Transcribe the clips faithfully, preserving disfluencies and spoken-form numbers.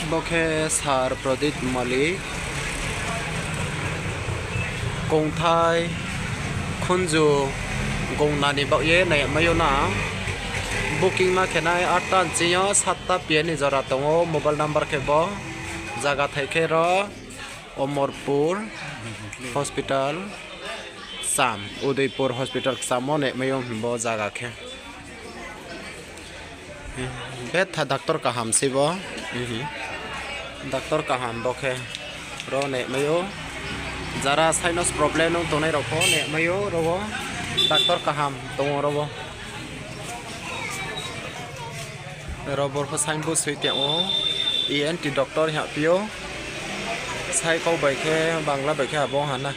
Bo khe Sir Pradip Malik, kongthai khunju gongna ni baoh ye nai yagmai ou na. Booking ma khe nai atta ni ching yo satta P M ni jora tong ou, mobile number khe bo. Zaga thai khe ro Omorpur hospital kcham, Udaipur hospital kcham wo nai yagmai ou bo zaga khe. Betha doctor kaham se bo. Doctor kaham bo khe. Ro nai yagmai ou. Jara sinus problem nung tongnai rao pho nai yagmai ou ro wo. Doctor kaham tong ou ro wo. Ro bor pho signboard soi tong ou. E N T doctor hing ya phi ou. Sai kau bai khe, Bangla bai khe abo ha na.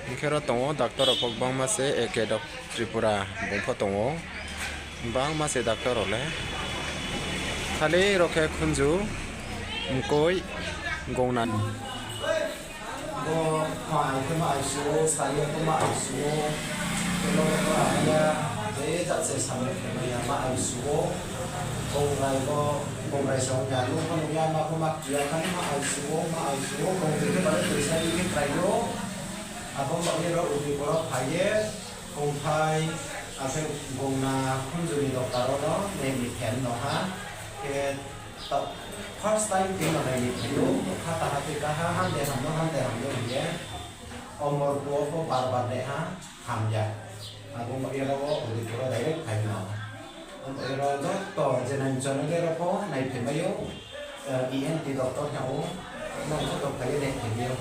Hing khe ro tong ou, doctor rao pho gbangma se, A K Doc Tripura bung pho tong ou. Gbangma se doctor rao le. Khali ro khe khunju, mkoih, gongna. Bo ma ai khe ma aisu ou, sari yo khe ma aisu ou, telo khe ma ai ya, je jat se samung khe ma ya, ma aisu ou. Bongrai bo, bongrai se ong ya, nung pho nung ya, ma pho ma kri ya, khali ma aisu ou, ma aisu ou, bongrai khe bale toisa ri khe krai ou. Abo baoh ye ro Udaipur wo phai ye, kongthai, akhe gongna khunju ni doctor rao no nai ni phen no ha. Khe ta-, first time tini no nai ni phai ou, kha ta ha tui kaha, ham de ham no, ham de ham no hing ye. Omorpur wo pho bar bar nai ha, ham ya. Abo baoh ye ro wo Udaipur wo direct phai no. Abo baoh ye ro joto je nai channel le ro pho nai phai mai ou, E N T doctor hing ou, nang joto phai ye nai phai mai ou.